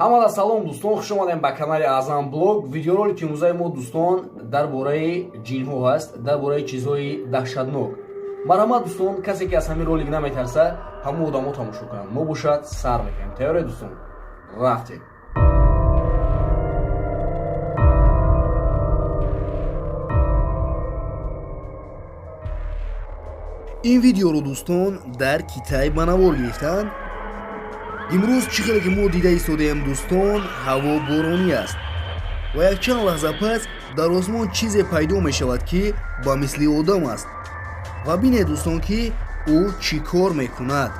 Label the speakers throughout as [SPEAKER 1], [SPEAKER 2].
[SPEAKER 1] Ҳамада салом, дӯстон, хуш омадем ба канали Аъзам Блог. Видеоролики имрӯзаи мо, дӯстон, дар бораи ҷинҳо ҳаст, дар бораи чизҳои даҳшатнок. Марҳамат, дӯстон, касе ки аз ҳамин ролик наметарса, ҳамон одамо тамошо кунанд. Мо бошад сар мекунем. Тайёре, дӯстон? Рафтем.
[SPEAKER 2] Ин видеоро, дӯстон, дар Китай ба навор гирифтанд. Имрӯз чӣ хеле ки мо дида истодаем, дӯстон, ҳаво боронӣ аст ва якчанд лаҳза пас дар осмон чизе пайдо мешавад, ки ба мисли одам аст. Ва бинед, дӯстон, ки ӯ чӣ кор мекунад.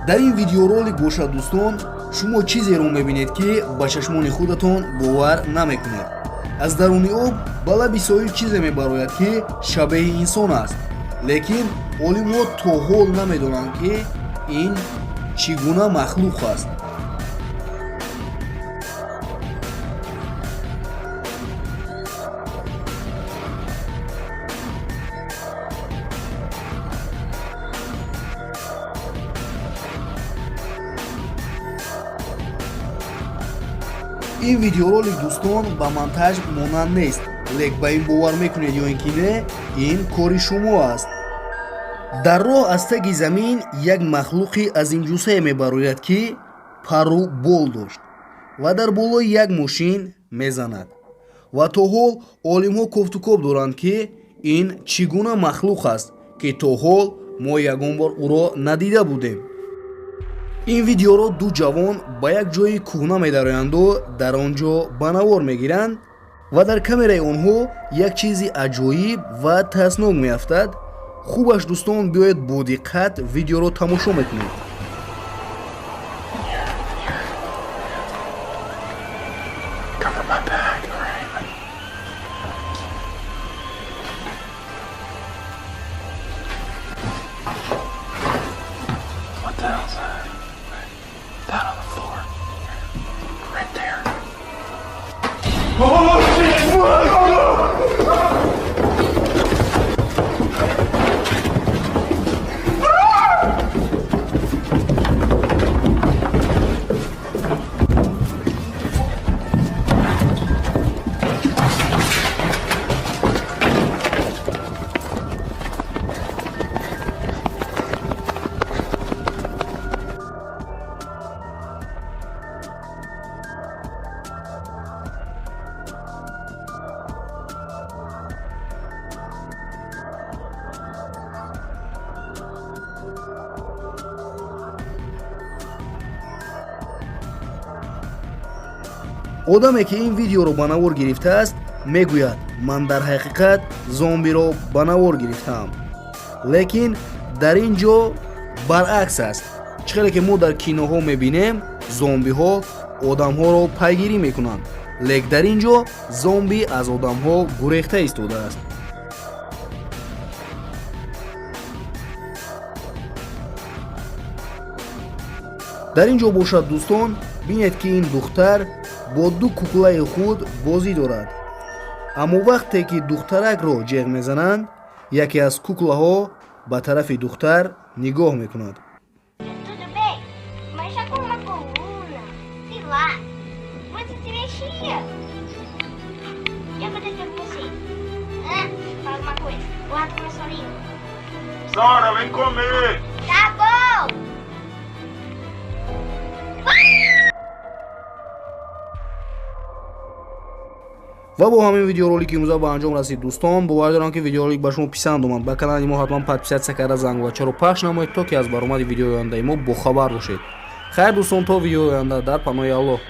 [SPEAKER 2] Дар ин видеоролик бошад, дӯстон, шумо чизеро мебинед, ки ба чашмони худатон бовар намекунед. Аз даруни об ба лаби соҳил чизе мебарояд, ки шабеҳи инсон аст, лекин олимҳо то ҳол намедонанд, ки ин чӣ гуна махлуқ аст. Ин видеоролик, дӯстон, ба монтаж монанд нест, лек ба ин бовар мекунед ё ин ки не, ин кори шумо аст. Дар роҳ аз таги замин як махлуқи азимҷуссае мебарояд, ки пару бол дошт ва дар болои як мошин мезанад. Ва то ҳол олимҳо кофтукоб доранд, ки ин чӣ гуна махлуқ аст, ки то ҳол мо ягон бор ӯро надида будем. Ин видеоро ду ҷавон ба як ҷои кӯҳна медароянду дар он ҷо ба навор мегиранд ва дар камераи онҳо як чизи аҷоиб ва тарснок меафтад. Хубаш, дӯстон, биёед, бо диққат видеоро тамошо мекунед.
[SPEAKER 3] Cover my back, alright? What the hell's that? That on the floor. Right there. Oh shit! Oh no!
[SPEAKER 2] Одаме ки ин видеоро ба навор гирифтааст, мегӯяд: «Ман дар ҳақиқат зомбиро ба навор гирифтаам». Лекин дар ин ҷо баръакс аст. Чӣ хеле ки мо дар киноҳо мебинем, зомбиҳо одамҳоро пайгирӣ мекунанд, лек дар ин ҷо зомби аз одамҳо гурехта истодааст. Дар ин ҷо бошад, дӯстон, бинед, ки ин духтар бо ду куклаи худ бозӣ дорад. Аммо вақте ки духтаракро ҷеғ мезананд, яке аз куклаҳо ба тарафи духтар нигоҳ мекунад.
[SPEAKER 4] Tudo bem? Mas já com uma coluna, sei lá. Você se mexia. O que aconteceu com você? Hã? Fala uma coisa. O rato começou a língua.
[SPEAKER 3] Sora, vem comer!
[SPEAKER 4] Tá bom!
[SPEAKER 2] Ва бо ҳамин видеоролики имрӯза ба анҷом расид. Дӯстон, бовар дорам, ки видеоролик ба шумо писанд омад. Ба канали мо ҳатман подписаться карда, зангулачаро пахш намоед, то ки аз баромади видеои ояндаи мо бохабар бошед. Хайр, дӯстон, то видеои оянда, дар паноҳи Аллоҳ.